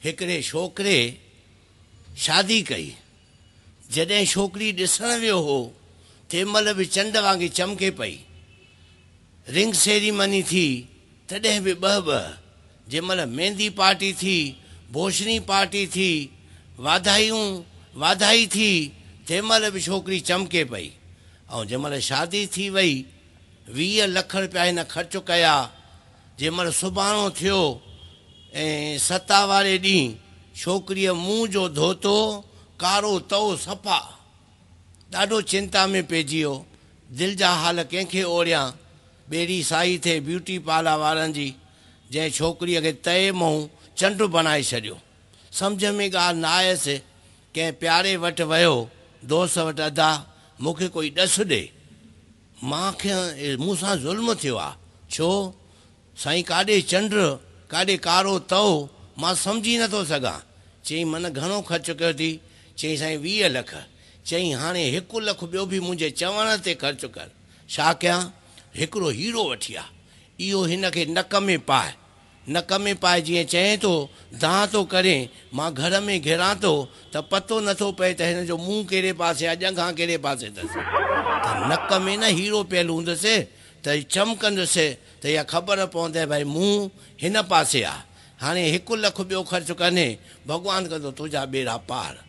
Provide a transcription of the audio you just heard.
هڪڙي ڇوڪري شادي ڪئي. جڏهن ڇوڪري ڏسڻ ويو هو، تنهن مهل به چنڊ وانگي چمڪي پئي. رنگ سيريمني ٿي، تڏهن به ٻهه ٻهه. جنهن مهل ميندي پارٽي ٿي، بوڇڻي پارٽي ٿي، واڌايون واڌائي ٿي، تنهن مهل به ڇوڪري چمڪي پئي. ۽ جنهن مهل شادي ٿي وئي، 20 لک رپيا هن خرچ ڪيا. جنهن مهل سڀاڻو ٿيو ۽ ستا واري ڏينهن ڇوڪريء منهن جو ڌوتو، ڪارو تئو صفا. ڏاڍو چنتا ۾ پئجي ويو. دل جا حال ڪنهن کي اوريان. ٻيڙي سائي ٿئي بيوٽي پارلر وارن جي، جنهن ڇوڪريء کي تئي منهن چنڊ بڻائي ڇڏيو. سمجهه ۾ ڳالهه نه آيس. ڪنهن پياري وٽ ويو، دوست وٽ ادا، مون کي ڪوئي ڏس ڏي. مان کي مون سان ظلم ٿيو آ. ڇو؟ سائين ڪاڏي چنڊ، ڪاڏي ڪارو تئو، مان سمجهي نه ٿو سگهان. چيائين من گهڻو خرچ ڪيو ٿي؟ چيائين سائين 20 لک. چيائين هاڻي 1 لک ٻيو به منهنجي چوڻ تي خرچ ڪر. ڇا ڪيان؟ هڪڙو هيرو وٺي آ. اهو هن کي نڪ ۾ پاء. نڪ ۾ پائي جيئن چئين ٿو، دانهن ٿو ڪرين، مان گهر ۾ گهڙان ٿو ته پتو نه ٿو پئي ته هن جو منهن ڪهڙي پاسي آ، ڄنگهان ڪهڙي پاسي اٿس. ته نڪ ۾ نه هيرو پيل هوندس ته چمڪندس ته اها خبر پوندئي ڀائي منهن هن پاسي آ. هاڻي 1 لک ٻيو خرچ ڪندين، ڀڳوان ڪندو تنهنجا ٻيڙا پار.